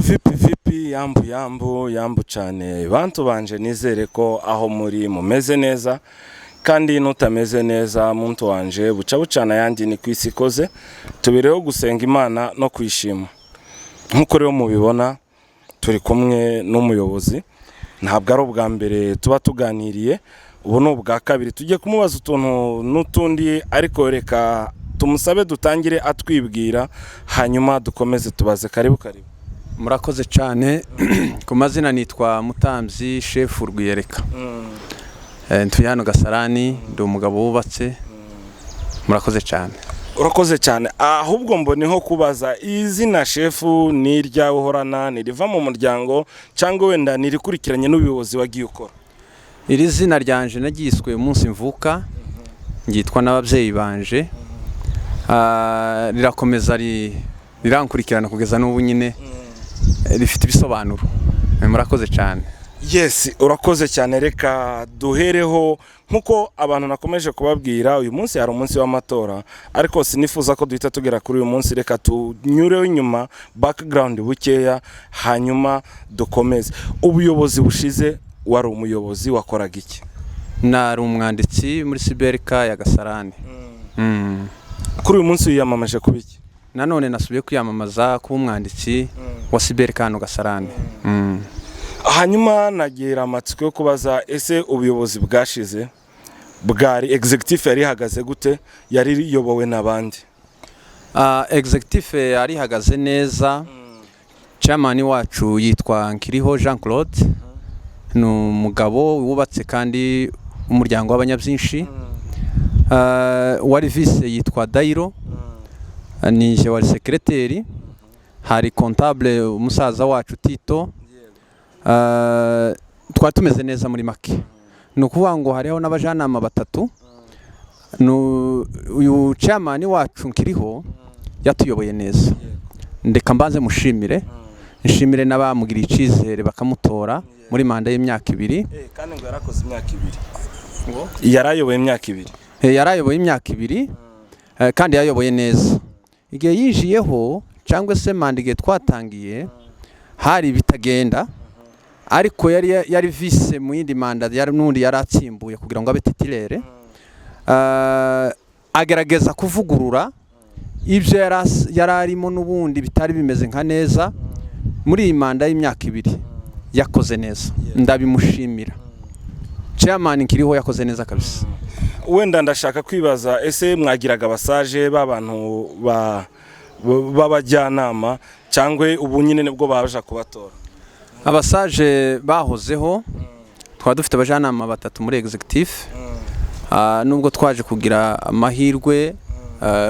Vipi vipi, yambu yambu yambu cyane bantu banje, nizere ko aho muri mumeze neza, kandi nutameze neza muntu wanje, buca bucana yandi ni kwisi ikoze. Tubireho gusenga Imana no kwishima. Nk'uko rero mubibona, turi kumwe n'umuyobozi. Ntabwo ari ubwa mbere tuba tuganiriye, ubu ni ubwa kabiri. Tugiye kumubaza utuntu n'utundi, ariko reka tumusabe dutangire atwibwira, hanyuma dukomeze tubaze. Karibu karibu. Murakoze cyane. Ku mazina nitwa Mutambyi Shefu Rwiyereka. Ntuye hano Gasarani, ndi umugabo wubatse. Murakoze cyane. Urakoze cyane. Ahubwo mboneho kubaza, izina Shefu ni iryawe uhorana, niriva mu muryango, cyangwa wenda nirikurikiranye n'ubuyobozi wagiye ukora? Iri zina ryanje naryiswe umunsi mvuka, ngitwa n'ababyeyi banje. Rirakomeza rirankurikirana kugeza n'ubu nyine. Rifite ibisobanuro. Murakoze cyane. Yes, urakoze cyane. Reka duhereho nk'uko abantu nakomeje kubabwira, uyu munsi hari umunsi w'amatora, ariko sinifuza ko duhita tugera kuri uyu munsi. Reka tunyureho inyuma, background bukeya, hanyuma dukomeze. Ubuyobozi bushize wari umuyobozi, wakoraga iki? Nari umwanditsi muri CBLK ya Gasarani. Kuri uyu munsi wiyamamaje kuba iki? Nanone nasubiye kwiyamamaza kuba umwanditsi wa CBLK hano Gasarani. Hanyuma nagira amatsiko yo kubaza, ese ubuyobozi bwashize bwari executive yari ihagaze gute? Yari iyobowe n'abandi? Executive yari ihagaze neza. Chairman wacu yitwa Nkiriho Jean Claude, ni umugabo wubatse kandi umuryango w'abanyabyinshi. Wari vice yitwa Dairo, ni njye wari secretary. Hari comptable, umusaza wacu Tito. Twari tumeze neza muri make. Ni ukuvuga ngo hariho n'abajyanama batatu. Uyu chairman wacu Nkiriho yatuyoboye neza, ndeka mbanze mushimire, nshimire n'abamugiriye icyizere bakamutora muri manda y'imyaka 2. Kandi ngo yarakoze imyaka 2, yarayoboye imyaka 2. Yarayoboye imyaka 2, kandi yayoboye neza. Igihe yinjiyeho cyangwa se manda igihe twatangiye hari bitagenda, ariko yari vice mu yindi manda, yari n'undi yari atsimbuye kugira ngo abe titulaire. Agerageza kuvugurura ibyo yari arimo n'ubundi bitari bimeze nka neza. Muri iyi manda y'imyaka 2 yakoze neza, ndabimushimira. Chairman Nkiriho yakoze neza kabisa. Wenda ndashaka kwibaza, ese mwagiraga abasages b'abantu b'abajyanama, cyangwa ubu nyine nibwo baje kubatora? Abasages bahozeho. Twaba dufite abajyanama batatu muri executive. Nubwo twaje kugira amahirwe,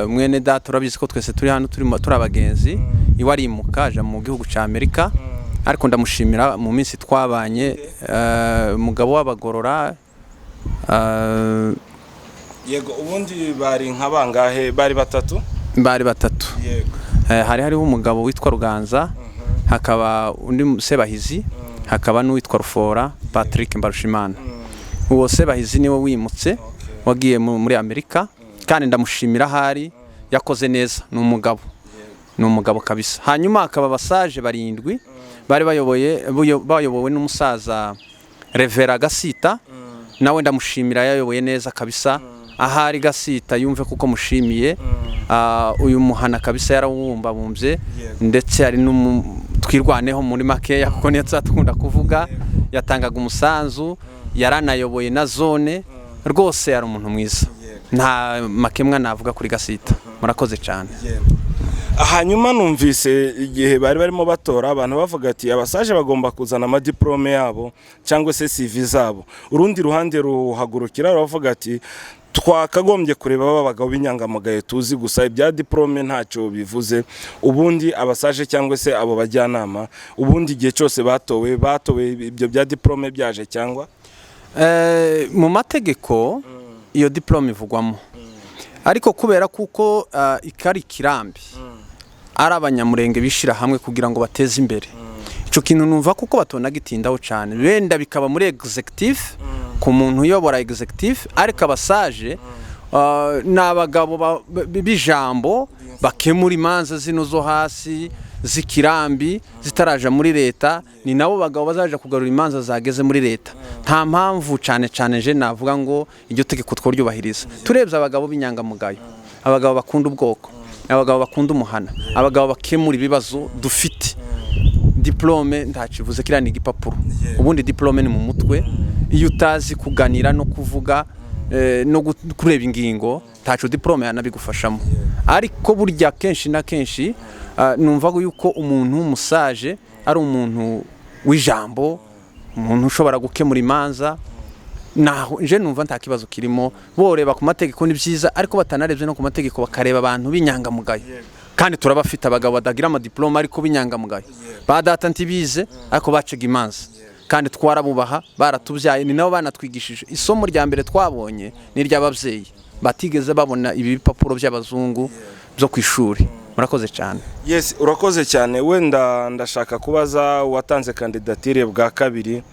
mwene data, urabizi ko twese turi hano turi abagenzi, iwe arimuka aja mu gihugu cya Amerika, ariko ndamushimira mu minsi twabanye, umugabo w'abagorora. Yego, ubundi bari nka bangahe? Bari batatu? Bari batatu. Hari hariho umugabo witwa Ruganza, hakaba undi Sebahizi, hakaba n'uwitwa Rufora Patrick Mbarushimana. Uwo Sebahizi niwe wimutse, wagiye muri Amerika, kandi ndamushimira ahari, yakoze neza, ni umugabo, ni umugabo kabisa. Hanyuma hakaba abasages barindwi bari bayobowe n'umusaza Revera Gasita. Nawe ndamushimira, yayoboye neza kabisa. Ahari Gasita yumve kuko mushimiye. Uyu muhana kabisa yarawubumbabumbye, ndetse hari Twirwaneho muri makeya, kuko niyo tuzakunda kuvuga. Yatangaga umusanzu, yaranayoboye na zone. Rwose yari umuntu mwiza, nta makemwa navuga kuri Gasita. Murakoze cyane. Hanyuma numvise igihe bari barimo batora abantu bavuga ati abasages bagomba kuzana amadiporome yabo cyangwa se CV zabo. Urundi ruhande ruhagurukira ruravuga ati twakagombye kureba ba bagabo b'inyangamugayo tuzi gusa, ibya diporome ntacyo bivuze. Ubundi abasages cyangwa se abo bajyanama, ubundi igihe cyose batowe, batowe ibyo bya diporome byaje cyangwa? Mu mategeko iyo diporome ivugwamo, ariko kubera kuko ikari kirambi ari Abanyamurenge bishyira hamwe kugira ngo bateze imbere icyo kintu, numva kuko batonagitindaho cyane. Wenda bikaba muri executive, ku muntu uyobora executive, ariko abasages ni abagabo b'ijambo, bakemura imanza zino zo hasi. z'ikirambi zitaraja muri leta, ni nabo bagabo bazaja kugarura imanza zageze muri leta. Nta mpamvu cyane cyane je navuga ngo iryo tegeko tworyubahiriza. Turebye abagabo b'inyangamugayo, abagabo bakunda ubwoko, abagabo bakunda umuhana, abagabo bakemura ibibazo dufite. Diplôme ntakivuze, kiriya ni igipapuro. Ubundi diplôme ni mu mutwe. Iyo utazi kuganira no kuvuga no kureba ingingo, ntaco diplôme yanabigufashamo. Ariko burya kenshi na kenshi numva yuko umuntu w'umusaje ari umuntu w'ijambo, umuntu ushobora gukemura imanza. Naho nje numva nta kibazo kirimo. Boreba ku mategeko ni byiza, ariko batanarebye no ku mategeko bakareba abantu b'inyangamugayo. Kandi turabafite abagabo badagira amadiploma ariko b'inyangamugayo. Ba data ntibize ariko bacaga imanza, kandi twarabubaha, baratubyaye, ni nabo banatwigishije. Isomo rya mbere twabonye ni iry'ababyeyi batigeze babona ibi bipapuro by'abazungu byo ku ishuri. Murakoze cyane. Yes, urakoze cyane. Wenda ndashaka kubaza uwatanze kandidatire bwa kabiri.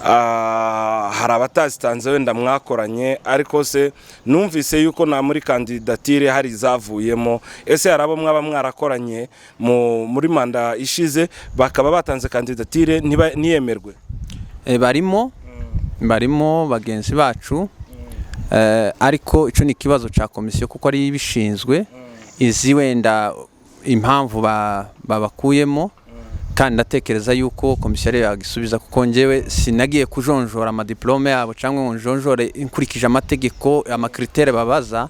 Hari abatazitanze wenda mwakoranye, ariko se numvise yuko na muri kandidatire hari izavuyemo. Ese hari abo mwaba mwarakoranye muri manda ishize bakaba batanze kandidatire ntiyemerwe? Barimo bagenzi bacu, ariko ico ni ikibazo ca komisiyo kuko ari ibishinzwe, izi wenda impamvu babakuyemo. Kandi ndatekereza yuko komisiyo ariyo yagisubiza, kuko njyewe sinagiye kujonjora amadiplome yabo cyangwa ngo njonjore nkurikije amategeko, ama critères babaza,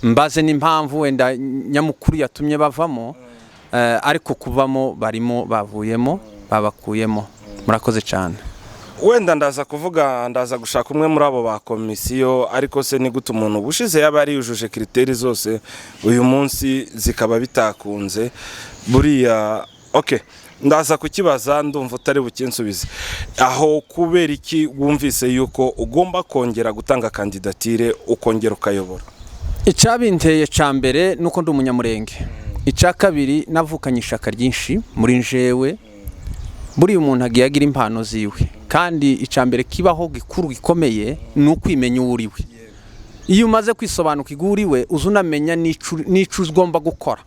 mbaze n'impamvu wenda nyamukuru yatumye bavamo. Ariko kuvamo barimo, bavuyemo, babakuyemo. Murakoze cyane. Wenda ndaza kuvuga, ndaza gushaka umwe muri abo ba komisiyo. Ariko se ni gute umuntu ubushize yaba yari yujuje critères zose, uyu munsi zikaba bitakunze? Buriya okay, ndaza kukibaza, ndumva utari bukinsubize aho. Kubera iki wumvise yuko ugomba kongera gutanga kandidatire, ukongera ukayobora? Icyabinteye cya mbere nuko ndi Umunyamurenge. Icya kabiri, navukanye ishaka ryinshi muri njewe. Buriya umuntu agiye agira impano ziwe, kandi icya mbere kibaho gikuru gikomeye ni ukwimenya uwo uri we. Iyo umaze kwisobanukirwa uwo uri we, uza unamenya n'ico ugomba gukora.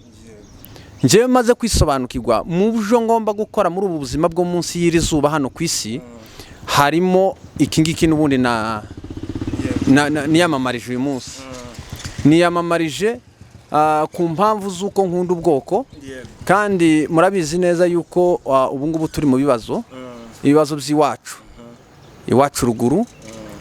Njyewe maze kwisobanukirwa mu byo ngomba gukora muri ubu buzima bwo munsi y'iri zuba hano ku isi, harimo iki ngiki n'ubundi na niyamamarije uyu munsi. Niyamamarije ku mpamvu z'uko nkunda ubwoko, kandi murabizi neza yuko ubu ngubu turi mu bibazo, ibibazo by'iwacu. Iwacu ruguru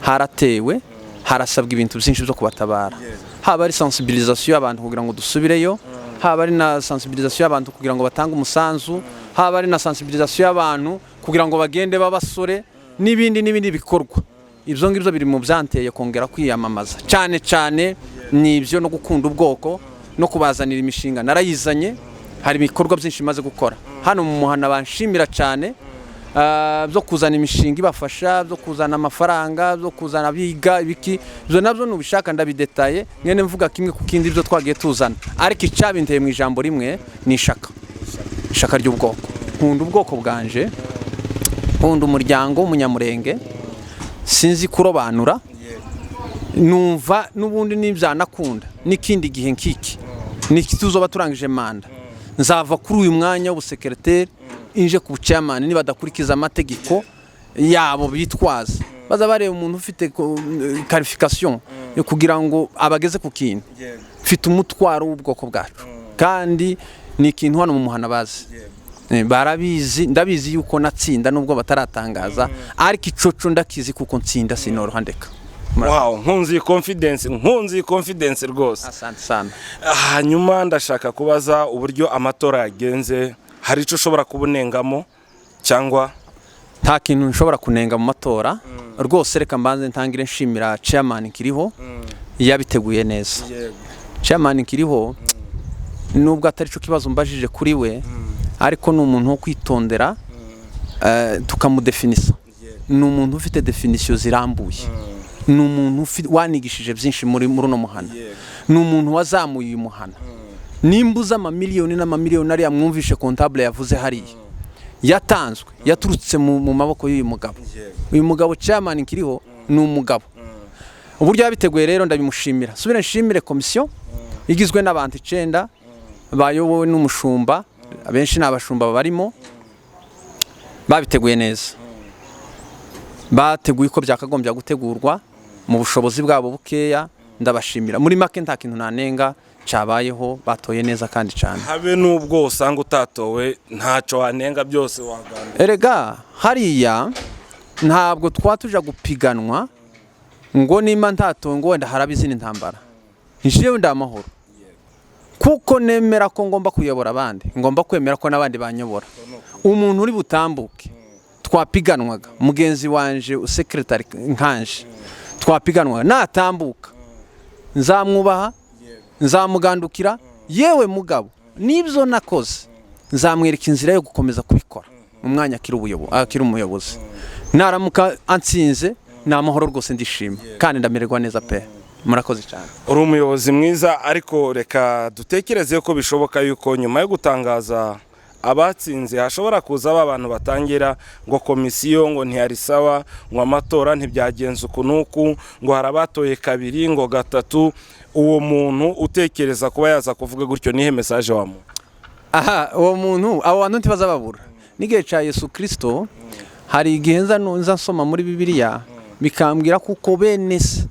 haratewe, harasabwa ibintu byinshi byo kubatabara, haba ari sensibilisation y'abantu kugira ngo dusubireyo, haba ari na sensibilisation y'abantu kugira ngo batange umusanzu, haba ari na sensibilisation y'abantu kugira ngo bagende b'abasore, n'ibindi n'ibindi bikorwa. Ibyo ngibyo biri mu byanteye kongera kwiyamamaza cyane cyane. Ni ibyo no gukunda ubwoko no kubazanira imishinga. Narayizanye, hari ibikorwa byinshi maze gukora hano mu muhana banshimira cyane, byo kuzana imishinga ibafasha, byo kuzana amafaranga, byo kuzana abiga ibiki. Ibyo nabyo nubishaka ndabidetaye mwene mvuga kimwe ku kindi ibyo twagiye tuzana. Ariko icyabinteye mu ijambo rimwe ni ishaka, ishaka ry'ubwoko. Nkunda ubwoko bwanje, nkunda umuryango w'Umunyamurenge, sinzi kurobanura. Numva n'ubundi nibyanakunda n'ikindi gihe nk'iki niki tuzoba turangije manda, nzava kuri uyu mwanya w'ubusekereteri inje ku chairman nibadakurikiza amategeko yabo bitwaza. Baza bareba umuntu ufite qualification yo kugira ngo abageze ku kintu. Mfite umutwaro w'ubwoko bwacu, kandi ni ikintu hano mu muhana bazi. Barabizi, ndabizi yuko natsinda nubwo bataratangaza, ariko icoco ndakizi kuko ntsinda, sinoroha ndeka. Wow, nkunze iyi confidence, nkunze iyi confidence rwose. Asante sana. Hanyuma ndashaka kubaza uburyo amatora yagenze. Hari icyo ushobora kubunengamo cyangwa? Nta kintu nshobora kunenga mu matora rwose. Reka mbanze ntangire nshimira chairman kiriho, yabiteguye neza. Chairman kiriho, nubwo atari cyo kibazo mbajije kuri we, ariko ni umuntu wo kwitondera, tukamudefinisa. Ni umuntu ufite définition zirambuye, ni umuntu wanigishije byinshi muri uno muhana, ni umuntu wazamuye uyu muhana. Nimba uzi amamiliyoni n'amamiliyoni ariya mwumvishe comptable yavuze hariya yatanzwe, yaturutse mu maboko y'uyu mugabo. Uyu mugabo chairman kiriho ni umugabo. Uburyo yabiteguye rero ndabimushimira. Subire nshimire komisiyo igizwe n'abantu 9 bayobowe n'umushumba. Abenshi ni abashumba barimo, babiteguye neza, bateguye uko byakagombye gutegurwa mu bushobozi bwabo bukeya. Ndabashimira. Muri make, nta kintu nanenga cyabayeho, batoye neza kandi cyane. Habe n'ubwo usanga utatowe, ntacyo wanenga, byose waganda. Erega hariya ntabwo twa tuja gupiganwa ngo nimba ntatowe ngo wenda haraba izindi ntambara. Njyewe ndi amahoro, kuko nemera ko ngomba kuyobora abandi, ngomba kwemera ko n'abandi banyobora. Umuntu uri butambuke twapiganwaga, mugenzi wanje usekeretari nkanje twapiganwaga, natambuka nzamwubaha, nzamugandukira. Yewe mugabo, n'ibyo nakoze nzamwereka inzira yo gukomeza kubikora mu mwanya akiri umuyobozi. Naramuka antsinze, ni amahoro rwose, ndishima kandi ndamererwa neza pe. Murakoze cyane. Uri umuyobozi mwiza, ariko reka dutekereze ko bishoboka yuko nyuma yo gutangaza abatsinze hashobora kuza ba bantu batangira ngo komisiyo ngo ntiyari sawa, ngo amatora ntibyagenze uku n'uku, ngo hari abatoye kabiri, ngo gatatu. Uwo muntu utekereza kuba yaza kuvuga gutyo, nihe message wamuha? Aha, uwo muntu, abo bantu ntibazababura. N'igihe cya Yesu Kirisito, hari igihe nza nsoma muri Bibiliya bikambwira kuko bene se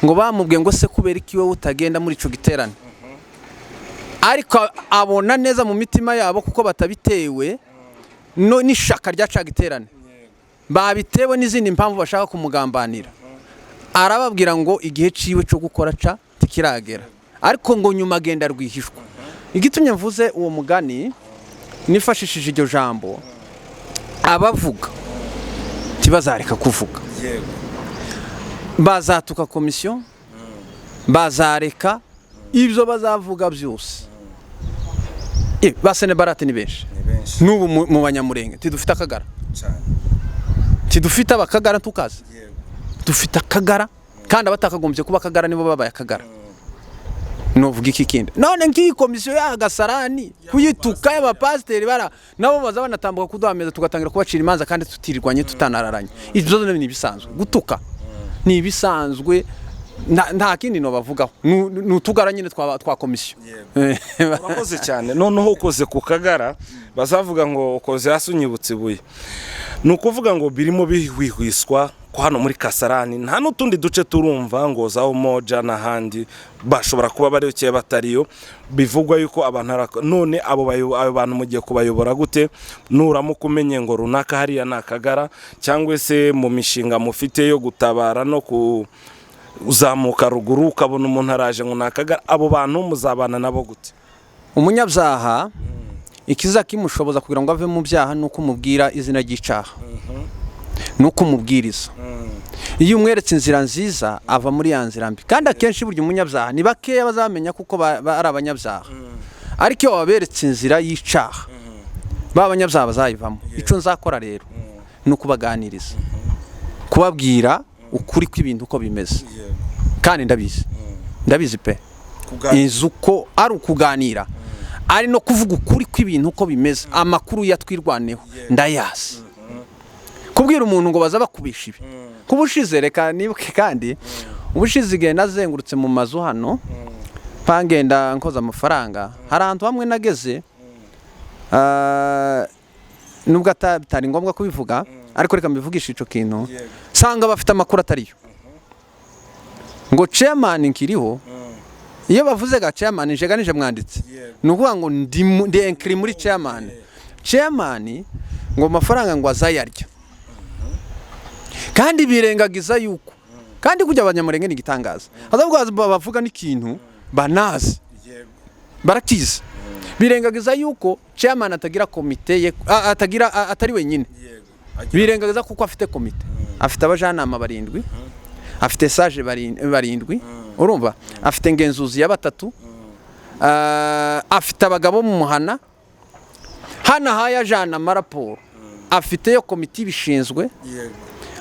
ngo bamubwiye ngo: "Se kubera iki wowe utagenda muri ico giterane?" Ariko abona neza mu mitima yabo kuko batabitewe no n'ishaka rya ca giterane, babitewe n'izindi mpamvu bashaka kumugambanira. Arababwira ngo igihe ciwe cyo gukora ca tikiragera, ariko ngo nyuma agenda rwihishwa. Igitumye mvuze uwo mugani, nifashishije iryo jambo, abavuga ntibazareka kuvuga, bazatuka komisiyo, bazareka ibyo bazavuga byose. Ba Senebarate ni benshi. Ni benshi. N'ubu mu Banyamurenge tidufite akagara? Cyane. Tidufite abakagara tukazi? Dufite akagara, kandi abatakagombye kuba akagara nibo babaye akagara. Novuga iki kindi? None nk'iyi komisiyo y'agasarani kuyituka y'abapasiteri, bara nabo baza banatambuka kuduhameza, tugatangira kubacira imanza kandi tutirirwanye, tutanararanye. Ibyo ni ibisanzwe, gutuka ni ibisanzwe, nta kindi nobavugaho. Ni utugara nyine twa komisiyo. Urakoze cyane. Noneho ukoze ku kagara, bazavuga ngo ukoze hasi unyibutse ibuye. Ni ukuvuga ngo birimo bihwihwiswa ko hano muri Kasarani nta n'utundi duce turumva ngo za Umoja n'ahandi bashobora kuba bariyo cyangwa batariyo. Bivugwa yuko abantu none abo bantu mugiye kubayobora gute nuramuka umenye ngo runaka hariya ni akagara, cyangwa se mu mishinga mufite yo gutabara no ku uzamuka ruguru ukabona umuntu araje ngo ni akagara? Abo bantu muzabana nabo gute? Umunyabyaha, ikiza kimushoboza kugira ngo ave mu byaha ni uko umubwira izina ry'icyaha, ni uko umubwiriza. Iyo umweretse inzira nziza, ava muri ya nzira mbi. Kandi akenshi burya umunyabyaha ni bakeya bazamenya kuko ari abanyabyaha, ariko iyo waberetse inzira y'icyaha, ba banyabyaha bazayivamo. Icyo nzakora rero ni ukubaganiriza, kubabwira ukuri kw'ibintu uko bimeze, kandi ndabizi, ndabizi pe. Inzu uko ari ukuganira, ari no kuvuga ukuri kw'ibintu uko bimeze. Amakuru yatwirwaneho ndayazi. Kubwira umuntu ngo baza bakubisha ibi, kuba ushize, reka nibuke kandi ubushize igihe nazengurutse mu mazu hano pangenda nkoza amafaranga, hari ahantu hamwe nageze, nubwo bitari ngombwa kubivuga, ariko reka mbivugishe ico kintu, sanga bafite amakuru atariyo ngo chairman nkiriho. Iyo bavuze ga chairman, njega nije mwanditse, ni ukuvuga ngo ndi enkiri muri chairman. Chairman ngo amafaranga ngo azayarya, kandi birengagiza yuko, kandi kujya Abanyamurenge ni igitangaza, azavuga bavuga n'ikintu banazi, barakizi, birengagiza yuko chairman atagira komite ye, atagira, atari wenyine. Birengagiza kuko afite komite, afite abajanama barindwi, afite sage barindwi, urumva, afite ngenzuzi ya batatu, afite abagabo mu muhana hano ahaye ajana amaraporo, afite yo komite ibishinzwe.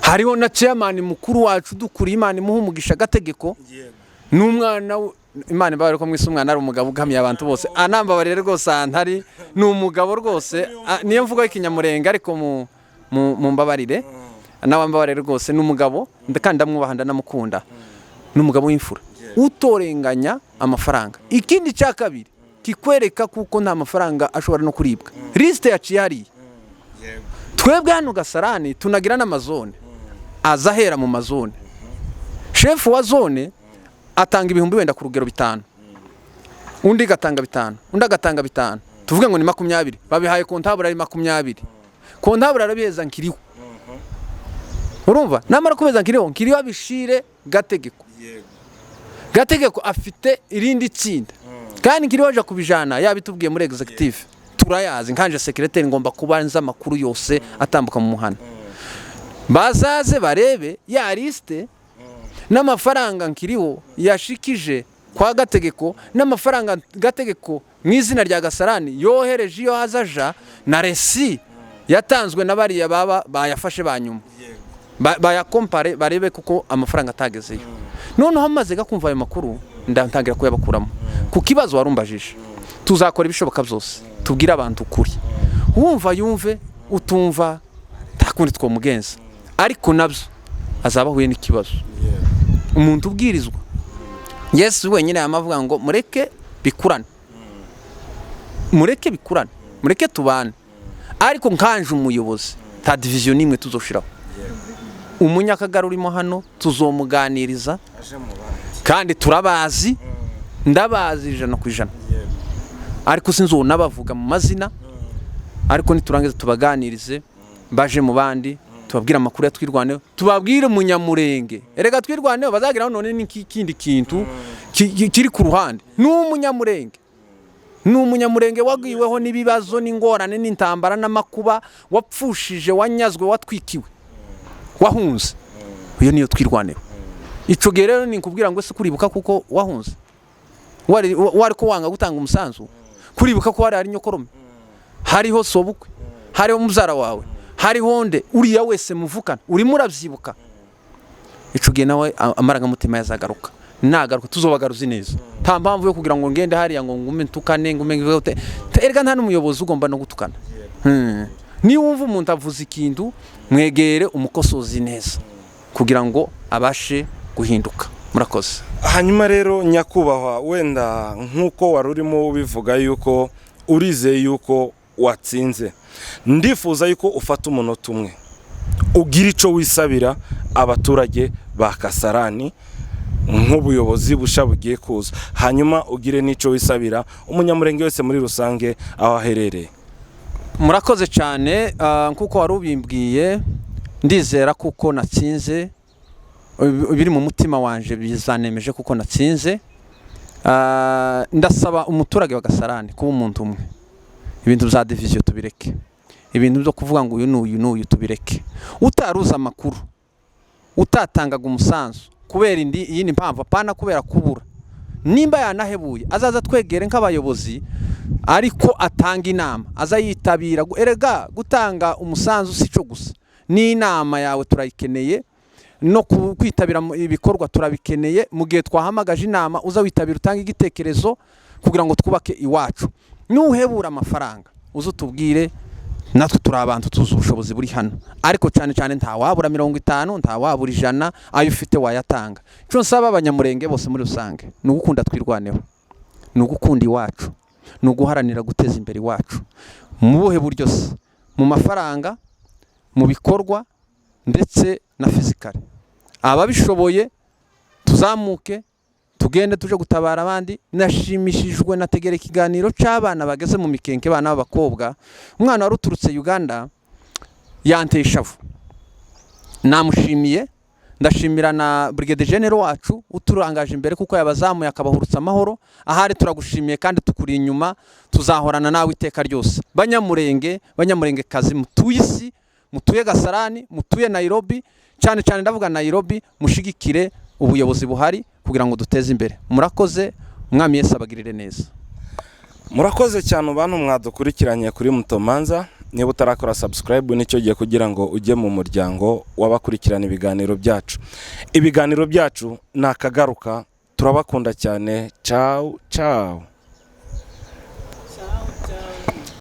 Hariho na chairman mukuru wacu dukuriye, Imana imuha umugisha, agategeko n'umwana Imana ibabarire ko mwise umwana ari umugabo ugamiye abantu bose, anambabarire rwose ahantu ari ni umugabo rwose, niyo mvugo y'ikinyamurenga, ariko mu mbabarire nawe mbabarire rwose, ni umugabo kandi ndamwubaha, ndanamukunda, ni umugabo w'imfura utorenganya amafaranga. Ikindi cya kabiri Kikwereka kuko nta mafaranga ashobora no kuribwa. Liste yaciye hariya. Twebwe hano Gasarani tunagira n'amazone, aza ahera mu mazone. Shefu wa zone atanga ibihumbi wenda ku rugero 5, undi agatanga 5, undi agatanga 5, tuvuge ngo ni 20, babihaye comptable ari 20, comptable arabiheza Nkiriho. Urumva, namara kubeza Nkiriho, Nkiriho abishire Gategeko. Gategeko afite irindi tsinda, kandi Nkiriho aje kubijana yabitubwiye muri executive, turayazi. Nkanje secrétaire ngomba kuba nzi amakuru yose atambuka mu muhana. Bazaze barebe ya liste n'amafaranga Nkiriho yashikije kwa Gategeko, n'amafaranga Gategeko mu izina rya Gasarani yohereje iyo hazaja, na reçu yatanzwe na bariya baba bayafashe ba nyuma, bayakompare barebe kuko amafaranga atagezeyo. Noneho amaze gakumva ayo makuru, ndatangira kuyabakuramo. Ku kibazo warumbajije, tuzakora ibishoboka byose tubwire abantu ukuri. Wumva yumve, utumva nta kundi twomugenza, ariko nabyo azaba ahuye n'ikibazo. Umuntu ubwirizwa Yesu wenyine yamavuga ngo mureke bikurane, mureke bikurane, mureke tubane. Ariko nkanje umuyobozi, nta division n'imwe tuzoshiraho. Umunyakagari urimo hano tuzomuganiriza, kandi turabazi, ndabazi 100%, ariko sinzonabavuga mu mazina. Ariko niturangiza tubaganirize baje mu bandi, tubabwire amakuru ya Twirwaneho, tubabwire Umunyamurenge. Erega Twirwaneho bazageraho none n'ikindi kintu kiri ku ruhande ni Umunyamurenge, ni Umunyamurenge wagwiweho n'ibibazo n'ingorane n'intambara n'amakuba, wapfushije, wanyazwe, watwikiwe, wahunze. Iyo niyo Twirwaneho. Ico gihe rero ni kubwira ngo ese kuribuka kuko wahunze, wari ko wanga gutanga umusanzu, kuribuka ko hari nyokorome, hariho sobukwe, hariho mubyara wawe, hariho nde, uriya wese muvukana, urimo urabyibuka. Ico gihe nawe amarangamutima yazagaruka. Nagaruka tuzobagaruza neza. Nta mpamvu yo kugira ngo ngende hariya ngo ngume ntukane, ngume ngute. Erega nta n'umuyobozi ugomba no gutukana. Niba wumva umuntu avuze ikintu, mwegere umukosozi neza kugira ngo abashe guhinduka. Murakoze. Hanyuma rero nyakubahwa, wenda nk'uko wari urimo ubivuga yuko urizeye yuko watsinze, ndifuza yuko ufata umunota umwe ugira icyo wisabira abaturage ba Kasarani nk'ubuyobozi busha bugiye kuza, hanyuma ugire n'icyo wisabira Umunyamurenge wese muri rusange aho aherereye. Murakoze cyane. Nk'uko wari ubimbwiye, ndizera kuko natsinze, biri mu mutima wanje bizanemeje kuko natsinze. Ndasaba umuturage wa Gasarani kuba umuntu umwe. Ibintu bya division tubireke, ibintu byo kuvuga ngo uyu n'uyu n'uyu tubireke. Utaruzi amakuru, utatangaga umusanzu kubera indi iyindi mpamvu, apana kubera kubura, nimba yanahebuye azaza twegere nk'abayobozi, ariko atanga inama, aza yitabira. Erega gutanga umusanzu si cyo gusa, n'inama yawe turayikeneye, no kwitabira ibikorwa turabikeneye. Mu gihe twahamagaje inama, uza witabira, utanga igitekerezo kugira ngo twubake iwacu. Nuhebura amafaranga, uze utubwire, natwe turi abantu tuzi ubushobozi buri hano. Ariko cyane cyane ntawabura 50, ntawabura 100, ayo ufite wayatanga. Icyo nsaba Abanyamurenge bose muri rusange ni ugukunda Twirwaneho, ni ugukunda iwacu, ni uguharanira guteza imbere iwacu. Mu buhe buryo se? Mu mafaranga, mu bikorwa, ndetse na physical. Ababishoboye tuzamuke tugende tuje gutabara abandi. Nashimishijwe nategera ikiganiro cy'abana bageze mu Mikenke, abana b'abakobwa. Umwana wari uturutse Uganda yanteye ishavu, namushimiye. Ndashimira na Brigadier General wacu uturangaje imbere kuko yabazamuye akabahurutsa amahoro ahari. Turagushimiye kandi tukuri inyuma, tuzahorana nawe iteka ryose. Banyamurenge, Banyamurenge kazi mutuye isi, mutuye Gasarani, mutuye Nairobi, cyane cyane ndavuga Nairobi, mushigikire ubuyobozi buhari kugira ngo duteze imbere. Murakoze, Umwami Yesu abagirire neza. Murakoze cyane bantu mwadukurikiranye kuri Mutomanza. Niba utarakora subscribe, nicyo gihe kugira ngo ujye mu muryango w'abakurikirana ibiganiro byacu. Ibiganiro byacu ni akagaruka. Turabakunda cyane. Ciao ciao.